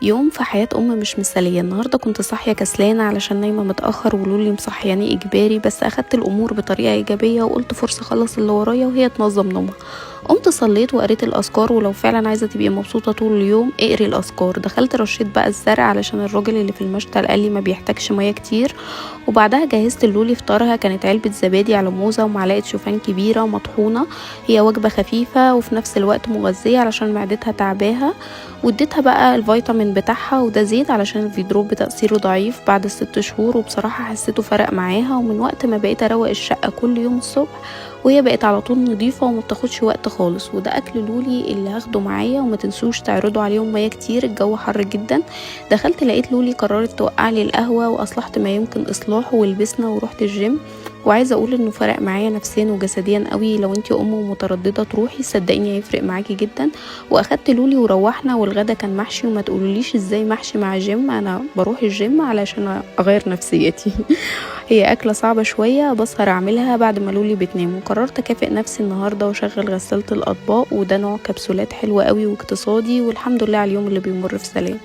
يوم في حياة أم مش مثالية. النهاردة كنت صاحية كسلانة علشان نايمة متأخر ولولي مصحياني إجباري، بس أخدت الأمور بطريقة إيجابية وقلت فرصة أخلص اللي ورايا وهي تنظم نومها. قمت صليت وقريت الأذكار، ولو فعلا عايزة تبقي مبسوطة طول اليوم اقري الأذكار. دخلت رشيت بقى الزرع علشان الراجل اللي في المشتل قال لي ما بيحتاجش مية كتير. وبعدها جهزت لولي فطارها، كانت علبة زبادي على موزة ومعلقة شوفان كبيرة مطحونة، هي وجبة خفيفة وفي نفس الوقت مغذية علشان معدتها تعباها. واديتها بقى الفيتامين بتاعها، وده زيت علشان الفيدروب بتأثيره ضعيف بعد 6 شهور، وبصراحة حسيته فرق معاها. ومن وقت ما بقيت اروق الشقة كل يوم الصبح وهي بقت على طول نظيفة وما بتاخدش وقت خالص. وده اكل لولي اللي هاخده معايا، وما تنسوش تعرضوا عليهم مية كتير، الجو حر جدا. دخلت لقيت لولي قررت توقع لي القهوة، واصلحت ما يمكن اصلاحه ولبسنا ورحت الجيم. وعايزه اقول انه فرق معايا نفسيا وجسديا قوي. لو انتي ام ومتردده تروحي صدقيني هيفرق معاكي جدا. واخدت لولي وروحنا، والغدا كان محشي، وما تقولوليش ازاي محشي مع جيم، انا بروح الجيم علشان اغير نفسيتي. هي اكله صعبة شوية بسهر اعملها بعد ما لولي بتنام. وقررت اكافئ نفسي النهارده واشغل غسالة الاطباق، وده نوع كبسولات حلوة قوي واقتصادي، والحمد لله على اليوم اللي بيمر في سلام.